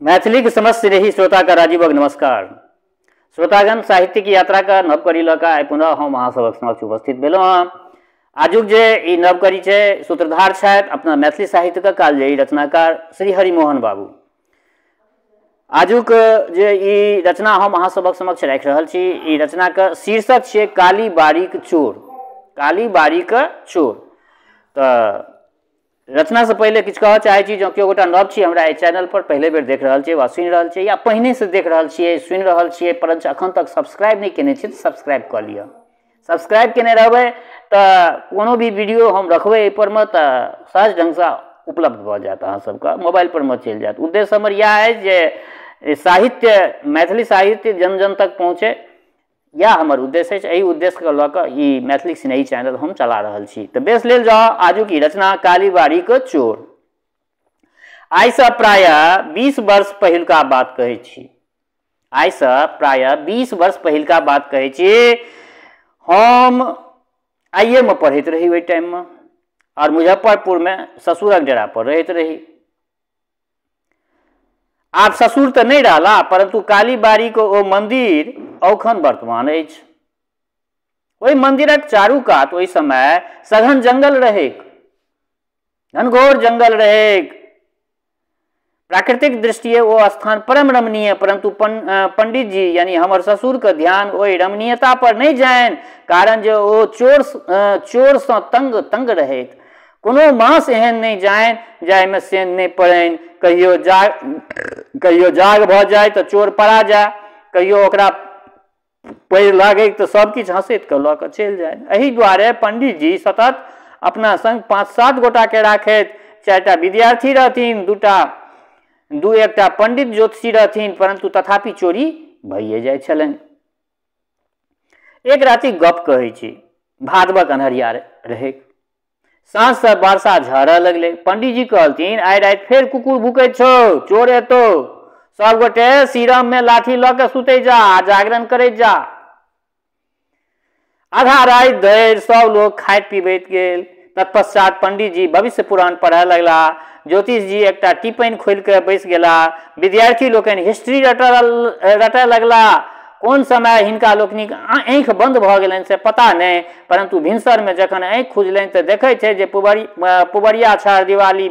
मैथिली के समस्त स्नेही श्रोता का राजीवक नमस्कार। श्रोतागण, साहित्य की यात्रा का नव कड़ी लऽ कऽ आइ पुनः हम अहाँ सबक समक्ष उपस्थित भेलहुँ हँ। आजुक जे ई नव कड़ी छै, सूत्रधार छथि अपना मैथिली साहित्य के कालजयी रचनाकार श्री हरिमोहन बाबू। आजुक जे ई रचना हम अहाँ सबक समक्ष राखि रहल छी, ई रचनाके शीर्षक छियै काली बारीक चोर। काली बारीक चोर। तऽ रचनासँ पहिले किछु कहऽ चाहै छी, जँ केओ गोटा नव छी हमरा एहि चैनल पर पहिले बेर देख रहल छियै वा सुनि रहल छियै या पहिनेसँ देख रहल छियै सुनि रहल छियै परंच अखन तक सब्सक्राइब नहि केने छियै तऽ सब्सक्राइब कऽ लिअ। सब्सक्राइब केने रहबै तऽ कोनो भी वीडियो हम रखबै एहिपर मे तऽ सहज ढङ्गसँ उपलब्ध भऽ जायत, अहाँ सबके मोबाइल पर मे चलि जायत। उद्देश्य हमर इएह अछि जे साहित्य, मैथिली साहित्य जन जन तक पहुँचे, इएह हमर उद्देश्य अछि। एहि उद्देश्यके लऽ कऽ ई मैथिली स्नेही चैनल हम चला रहल छी। तऽ बेस लेल जाउ आजुक ई रचना काली बारीक चोर। आइसँ प्रायः 20 वर्ष पहिलुका बात कहै छी। आइसँ प्रायः 20 वर्ष पहिलुका बात कहै छी। हम आइए मे पढ़ैत रही ओहि टाइममे आओर मुजफ्फरपुरमे ससुरक डेरा पर रहैत रही। आब ससुर तऽ नहि रहला, परंतु काली बारीक ओ मंदिर औखन वर्तमान अछि। ओहि मंदिरक चारू कात ओहि समय सघन जंगल रहैक, घनघोर जंगल रहैक। प्राकृतिक दृष्टिये ओ स्थान परम रमणीय, परंतु पंडित जी यानी हमर ससुर के ध्यान ओहि रमणीयता पर नहि जानि, कारण जे ओ चोरसँ तंग तंग रहैत। कोनो मास एहन नहि जानि जाहिमे सेन नहि पड़नि। कहियो जाग भऽ जाय तऽ चोर पड़ा जाय, कहियो ओकरा पैर लागै तऽ सब किछु हँसैत कऽ लऽ कऽ चलि जाय। एहि दुआरे पंडित जी सतत अपना संग 5-7 गोटाके राखैत। 4टा विद्यार्थी रहथिन, दू एकटा पंडित ज्योतिषी रहथिन, परंतु तथापि चोरी भइए जाइ छलनि। एक राति गप कहै छी, भादवक अन्हरिया रहै, साँझसँ वर्षा झरऽ लगलै। पंडितजी कहलथिन, आइ राति फेर कुकुर भुकैत छौ, चोर एतौ, सब गोटे सीरममे लाठी लऽ के सुतै जा आ जागरण करैत जा। आधा राति धरि सब लोग खाइत पीबैत गेल। तत्पश्चात पंडितजी भविष्य पुराण पढ़य लगला, ज्योतिष जी एकटा टिप्पणी खोलि कऽ बैस गेला, विद्यार्थी लोकनि हिस्ट्री रटय लगला। कोन समय हिनका लोकनिक आँखि बन्द भऽ गेलनि से पता नहि, परंतु भिनसरमे जखन आँखि खुजलनि तऽ देखै छै जे पुबरिया छाड़ दिवाली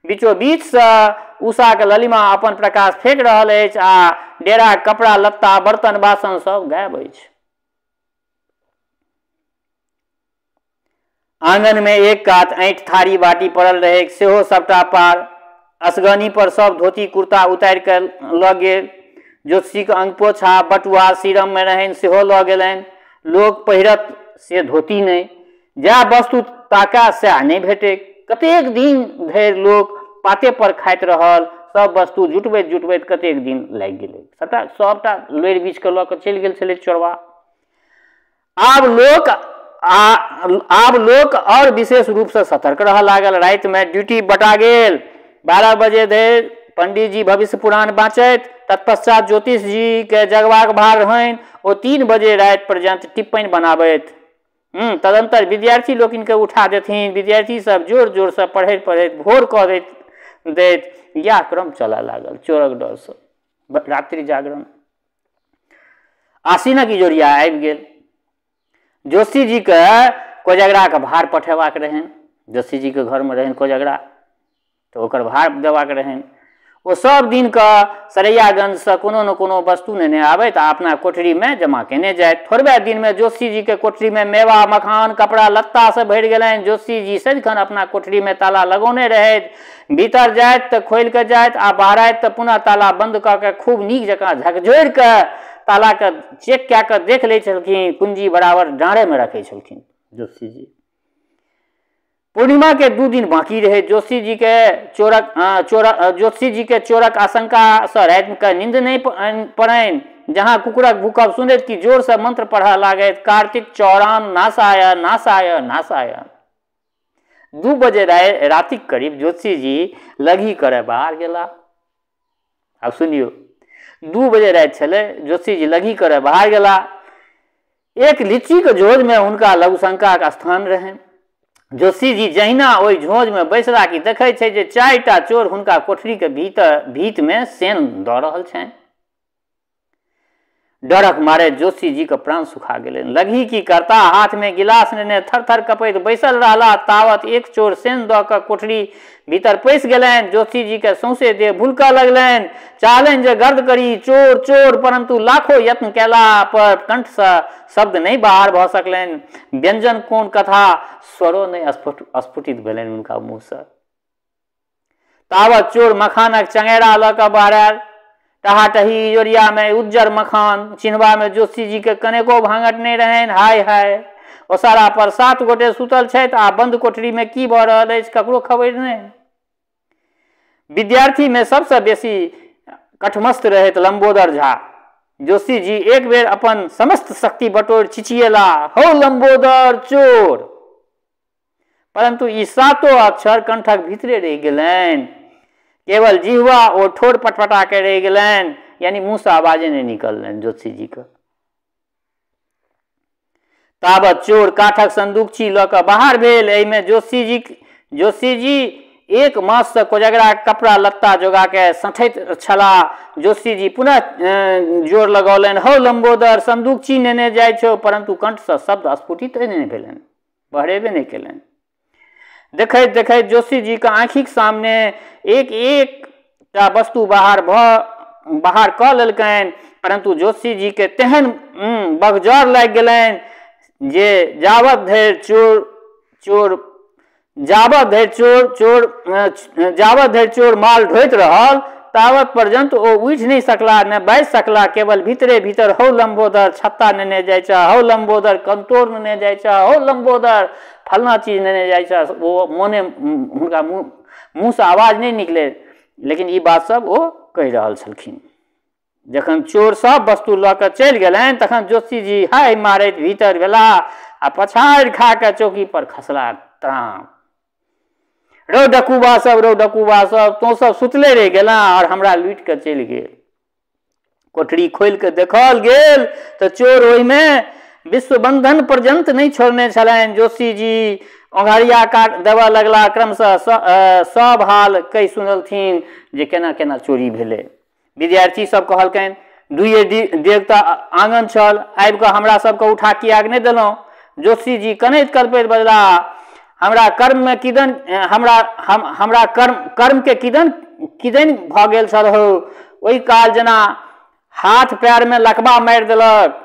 बीचो बीचसँ उषाके ललिमा अपन प्रकाश फेंक रहल अछि आ डेरा कपड़ा लत्ता बर्तन बासन सब गायब अछि। आंगनमे एक कात ऐंठ थारी बाटी पड़ल रहै, सेहो सबटा पार। असगनी पर सब धोती कुर्ता उतारि कऽ लऽ गेल। ज्योतिषीके अंगपोछा बटुआ सीरममे रहनि सेहो लऽ गेलनि। लोक पहिरत से धोती नहि, जएह वस्तु ताका सएह नहि भेटै। कतेक दिन धरि लोक पाते पर खाइत रहल। सब वस्तु जुटबैत जुटबैत कतेक दिन लागि गेलै। सबटा लोरि बीछ कऽ लऽ कऽ चलि गेल छलै चोरबा। आब लोक आओर विशेष रूपसँ सतर्क रहऽ लागल। रातिमे ड्यूटी बटा गेल। 12 बजे धरि पंडितजी भविष्य पुराण बाँचैत, तत्पश्चात ज्योतिष जी के जगबाक भार रहनि, ओ 3 बजे राति पर्यंत टिप्पणी बनाबैत। तदंतर विद्यार्थी लोकनिके उठा देथिन। विद्यार्थी सब जोर जोरसँ पढ़ैत पढ़ैत भोर कऽ दैत। इएह क्रम चलऽ लागल चोरक डरसँ। रात्रि जागरण। आसीनक इजोरिया आबि गेल। जोशी जीके कोजगराके भार पठेबाक रहनि। जोशी जीके घरमे रहनि कोजगरा, तऽ ओकर भार देबाक रहनि। ओ सब दिनके सरैयागंजसँ कोनो ने कोनो वस्तु नेने आबैत आ अपना कोठरीमे जमा केने जाइत। थोड़बे दिनमे जोशी जीके कोठरीमे मेवा मखान कपड़ा लत्तासँ भरि गेलनि। जोशी जी सदिखन अपना कोठरीमे ताला लगौने रहैत। भीतर जाइत तऽ खोलि कऽ जाइत आ बहराइत तऽ पुनः ताला बन्द कऽ के खूब नीक जकाँ झकझोरि कऽ तालाके चेक कए कऽ देख लै छलखिन। कुंजी बराबर डाँड़ेमे रखै छलखिन जोशी जी। पूर्णिमा के 2 दिन बाकी रहे। जोशी जी के चोरक आशंकासँ रातिके नींद नहि पड़नि। जहाँ कुकुरक भूकब सुनैत कि जोरसँ मंत्र पढ़ऽ लागैत, कार्तिक चौरान नासाय नासाय नासाय। 2 बजे रातिक करीब जोशी जी लघी करय बाहर गेला। आब सुनियौ, 2 बजे राति छलै, जोशी जी लघी करय बाहर गेला। एक लीचीके झोरमे हुनका लघुशंकाक स्थान रहनि। जोशी जी जहिना ओहि झोंझमे बैसला कि देखै छै जे 4टा चोर हुनका कोठरीके भीतर भीतमे सेन दऽ रहल छनि। डरक मारे जोशी जी के प्राण सुखा गेलनि। लगही की करता, हाथ में गिलास नेने थर थर कपैत बैसल रहला। तावत एक चोर सेन दऽ कऽ कोठरी भीतर पैसि गेलनि। जोशी जी के सौंसे देह भुलकऽ लगलनि। चाहलनि जे गर्द करी, चोर चोर, परंतु लाखों यत्न कयला पर कंठसँ शब्द नहि बाहर भऽ सकलनि। व्यंजन कोन कथा, स्वरो नहि स्फुटित भेलनि हुनका मुँहसँ। तावत चोर मखानक चंगेरा लऽ कऽ बहरायल। टहाटही इजोरिया में उज्जर मखान चिन्हबा में जोशी जी के कनेको भांगट नहीं रहनि। हाय हाय, ओसारा पर 7 गोटे सुतल छथि आ बंद कोठरी में की भऽ रहल अछि ककरो खबरि नहि। विद्यार्थी में सबसँ बेसी कठमस्त रहैत लंबोदर झा। जोशी जी एक बेर अपन समस्त शक्ति बटोरि चिचियेला, हौ लंबोदर चोर! परंतु ई 7 अक्षर कंठक भीतरे रहि गेलनि। केवल जिह्वा ओ ठोर पटपटा के रहि गेलनि, यानी मुँह से आवाजे नहीं निकललनि जोशी जी के। तावत चोर काठक संदूकची लऽ कऽ बाहर भेल। एहिमे जोशी जी 1 मास से कोजगरा कपड़ा लत्ता जोगा के सठैत छलाह। जोशी जी पुनः जोर लगौलनि, हौ लंबोदर, संदूकची नेने जाइ छौ। परंतु कंठसँ शब्द स्फुटित नहि भेलनि, बहरेबे नहि केलनि। देखैत देखैत जोशी जी के आँखिक सामने एक एकटा वस्तु बाहर कऽ लेलकनि। परंतु जोशी जी के तेहन बगजर लागि गेलनि जे जावत धरि चोर माल ढोइत रहल तावत पर्यंत ओ उठि नहि सकला, ने बाजि सकला। केवल भीतरे भीतर हौ लंबोदर छत्ता नेने जाइ छ, हौ लंबोदर कंतोर नेने जाइ छ, हौ लंबोदर फलना चीज नेने जाइ छ। ओ मोने हुनका मुँहसँ आवाज नहि निकले, लेकिन ई बात सब ओ कहि रहल छलखिन। जखन चोर सब वस्तु लऽ कऽ चलि गेलनि तखन जोशी जी हाय मारैत भीतर भेला आ पछाड़ि खा कऽ चौकी पर खसला त्राम। रौ डकूबा सब, रौ डकूबा सब, तों सब सुतले रहि गेला और हमरा लूटि कऽ चलि गेल। कोठरी खोलि कऽ देखल गेल तऽ चोर ओहिमे विश्वबंधन पर्यंत नहि छोड़ने छलनि। जोशी जी ओंघरिया काट देबऽ लगला। क्रमशः सब हाल कहि सुनलथिन जे केना केना चोरी भेलै। विद्यार्थी सब कहलकनि, 2 डेग तऽ आङन छल, आबि कऽ हमरा सबके उठा किएक नहि देलहुँ? जोशी जी कनैत कलपैत बजला, हमरा कर्म में किदन हमरा हम हमरा कर्म कर्म के किदन किदन भऽ गेल छल हौ। ओहि काल जेना हाथ पैर में लकबा मारि देलक।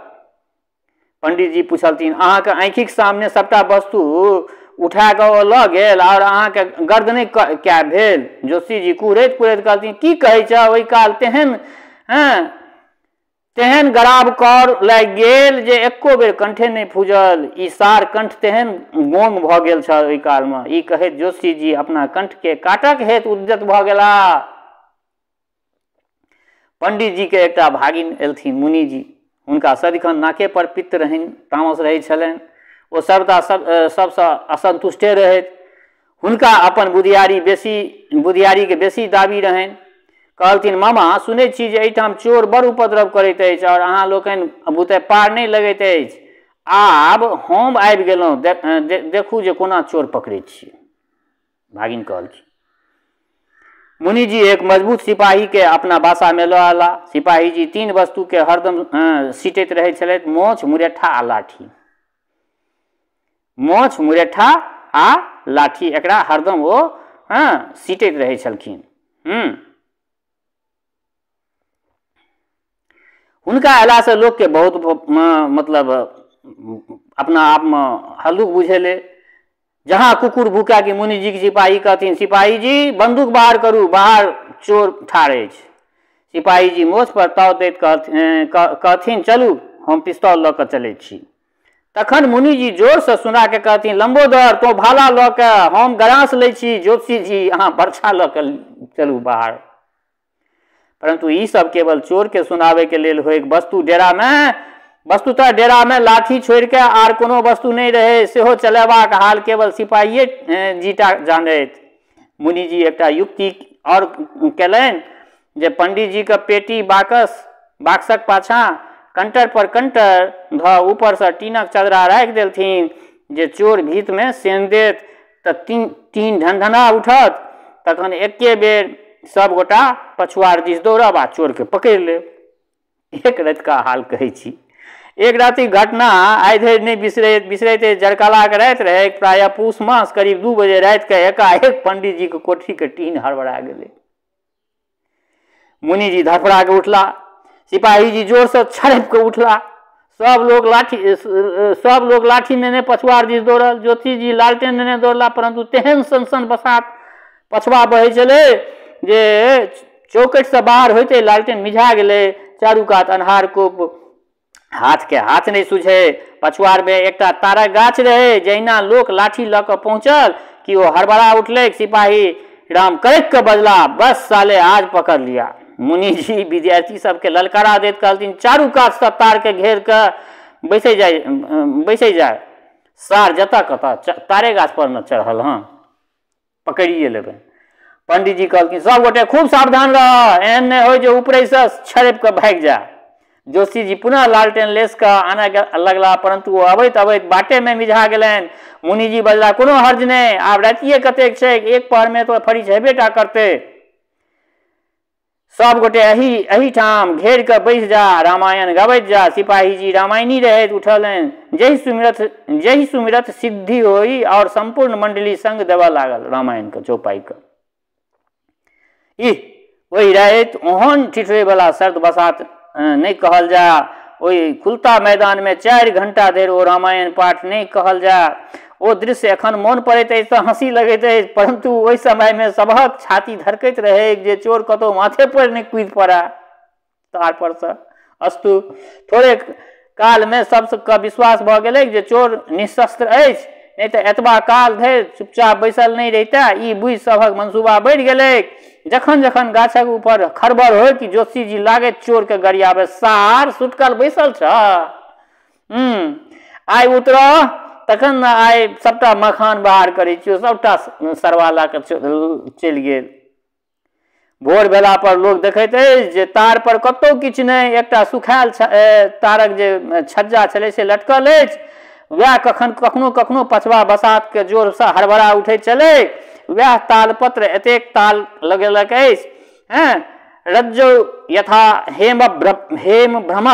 पंडित जी पुछलथिन, अहाँके आँखिक सामने सबटा वस्तु उठा कऽ ओ लऽ गेल और अहाँके गर्द नहि क्या भेल? जोशी जी कुहरैत कुहरैत कहलथिन, की कहै छह, ओहि काल तेहन गराब कर लागि गेल जे एको बेर कंठे नहि फूजल। ई सार कंठ तेहन गोंग भऽ गेल छल ओहि कालमे। ई कहैत जोशी जी अपना कंठके काटक हेतु उद्यत भऽ गेला। पंडित जी के एकटा भागिन एलथिन, मुनि जी। हुनका सदिखन नाके पर पित्त रहनि, तामस रहै छलनि। ओ सर्वदा सबसँ असन्तुष्टे रहैत। हुनका अपन बुधियारीके बेसी दाबी रहनि। कहलथिन, मामा सुनै छी जे एहिठाम चोर बड़ उपद्रव करैत अछि और अहाँ लोकनि बुते पार नहि लगैत अछि। आब हम आबि गेलहुँ, देखू जे कोना चोर पकड़ै छी। भागिन कहलखिन। मुनिजी एक मजबूत सिपाही के अपना बासा में लऽ अयला। सिपाही जी 3 वस्तु के हरदम सीटैत रहै छलथि, मोछ, मुरेठा आ लाठी। मोछ, मुरेठा आ लाठी, एकरा हरदम ओ सीटैत रहै छलखिन। हुनका अयलासँ लोकके बहुत मतलब अपना आपमे हल्लुक बुझेलै। जहाँ कुकुर भूका कि मुनिजी के सिपाही कहथिन, सिपाही जी बंदूक बाहर करू, बाहर चोर ठाढ़ अछि। सिपाही जी मोछ पर ताव दैत कहथिन, चलू हम पिस्तौल लऽ कऽ चलै छी। तखन मुनिजी जोरसँ सुना के कहथिन, लंबोदर तो भाला लऽ कऽ, हम गरास लै छी, ज्योतिषी जी अहाँ बर्छा लऽ कऽ चलू बाहर। परंतु ई सब केवल चोर के सुनावे के लेल होय। वस्तुतः डेरा में लाठी छोड़ि के आर कोनो वस्तु नहि रहे, सेहो चलेबाक हाल केवल सिपाहिए जीटा जानैत। मुनिजी एकटा युक्ति और केलनि जे पंडित जी के पेटी बाक्सक पाछाँ कंटर पर कंटर धऽ ऊपर से टीनक चदरा राखि देलथिन जे चोर भीत में सेन देत। तऽ तीन ढनढना उठत, तखन एके बेर सब गोटा पछुआर दिस दौड़ब आ चोरके पकड़ि लेब। एक रातिका हाल कहै छी। एक रातिक घटना आइ धरि नहि बिसरैत। जड़कालाके राति रहै, प्रायः पूस मास, करीब 2 बजे रातिके एकाएक पंडीजीके कोठरीके टीन हड़बड़ा गेलै। मुनिजी धड़फड़ा के उठला, सिपाहीजी जोरसँ छड़पि कऽ उठला, सब लोग लाठी नेने पछुआर दिस दौड़ल, ज्योतिषजी लालटेन नेने दौड़ला, परंतु तेहन सन सन बसात पछुआ बहै छलै जे चौकटसँ बाहर होइते लालटेन मिझा गेलै। चारू कात अन्हार कोप, हाथके हाथ नहि सुझे। पछुआरमे एकटा तारक गाछ रहै, जहिना लोक लाठी लऽ कऽ पहुँचल कि ओ हड़बड़ा उठलै। सिपाही राम कड़कि कऽ बजला, बस साले आज पकड़ लिया। मुनिजी विद्यार्थी सबके ललकारा दैत कहलथिन, चारू कातसँ तारके घेर कऽ बैसै जाय, सार जतऽ कतऽ तारे गाछ पर न चढ़ल, हँ पकड़िए लेबै। पंडीजी कहलखिन, सब गोटे खूब सावधान रह, एहन नहि होइ जे ऊपरेसँ छड़पि कऽ भागि जाय। जोशीजी पुनः लालटेन लेस कऽ आनय लगला, परंतु ओ अबैत अबैत बाटेमे मिझा गेलनि। मुनिजी बजला, कोनो हर्ज नहि, आब रातिए कतेक छै, एक पहरमे तो फरीछ हेबे टा करतै। सब गोटे एहिठाम घेर कऽ बैस जा, रामायण गबैत जा। सिपाहीजी रामायणी रहैत उठलनि, जहि सुमिरत सिद्धि होई, और संपूर्ण मंडली संग देबऽ लागल रामायणके चौपाईके। इह, ओहि राति ओहन ठिठुरैवला सर्द बसात नहि कहल जा। ओहि खुलता मैदानमे 4 घंटा धरि ओ रामायण पाठ नहि कहल जा। ओ दृश्य एखन मोन पड़ैत अछि तऽ हँसी लगैत अछि, परंतु ओहि समयमे सबहक छाती धड़कैत रहै जे चोर कतहु माथे पर नहि कूदि पड़य तार परसँ। अस्तु, थोड़े कालमे सबके विश्वास भऽ गेलै जे चोर निःशस्त्र अछि, नहि तऽ एतबा काल धरि चुपचाप बैसल नहि रहिता। ई बुझि सभक मनसूबा बढ़ि गेलै। जखन जखन गाछक ऊपर खड़बड़ होय कि जोशीजी लागैत चोरके गरियाबे, सार सुटकल बैसल छ, आइ उतरह तखन ने आइ सबटा मखान बाहर करै छियौ। सबटा सरवा लऽ कऽ चलि गेल। भोर भेला पर लोक देखैत अछि जे तार पर कतहु किछु नहि, एकटा सुखायल तारक जे छज्जा छलै से लटकल अछि। वएह कखन कखनो कखनो पछवा बसातके जोरसँ हड़बड़ा उठैत छलै, वएह तालपत्र एतेक ताल लगेलक अछि। हँ, रज्जौ यथा हेम भ्रम।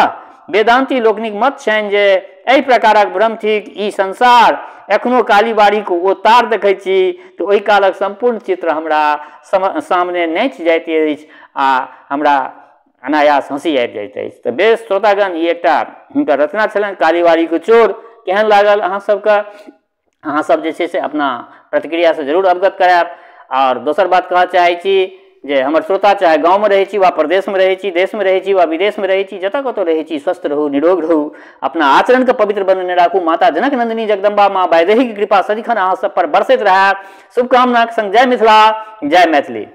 वेदांती लोकनिक मत छनि जे एहि प्रकारक भ्रम थिक ई संसार। एखनो कालीबाड़ीके ओ तार देखै छी तऽ ओहि कालक सम्पूर्ण चित्र हमरा सामने नाचि जाइत अछि आ हमरा अनायास हँसी आबि जाइत अछि। तऽ बेस श्रोतागण, ई एकटा हुनकर रचना छलनि कालीबाड़ीके चोर। केहन लागल अहाँ सबके? अहाँ सब जे छै से अपना प्रतिक्रियासँ जरूर अवगत करायब। आओर दोसर बात कहऽ चाहै छी जे हमर श्रोता चाहे गाँवमे रहै छी वा प्रदेशमे रहै छी, देशमे रहै छी वा विदेशमे रहै छी, जतऽ कतहु रहै छी, स्वस्थ रहू, निरोग रहू, अपना आचरणके पवित्र बनेने राखू। माता जनक नंदिनी जगदम्बा माँ वैदेहीके कृपा सदिखन अहाँ सब पर बरसैत रहए। शुभकामनाक संग जय मिथिला, जय मैथिली।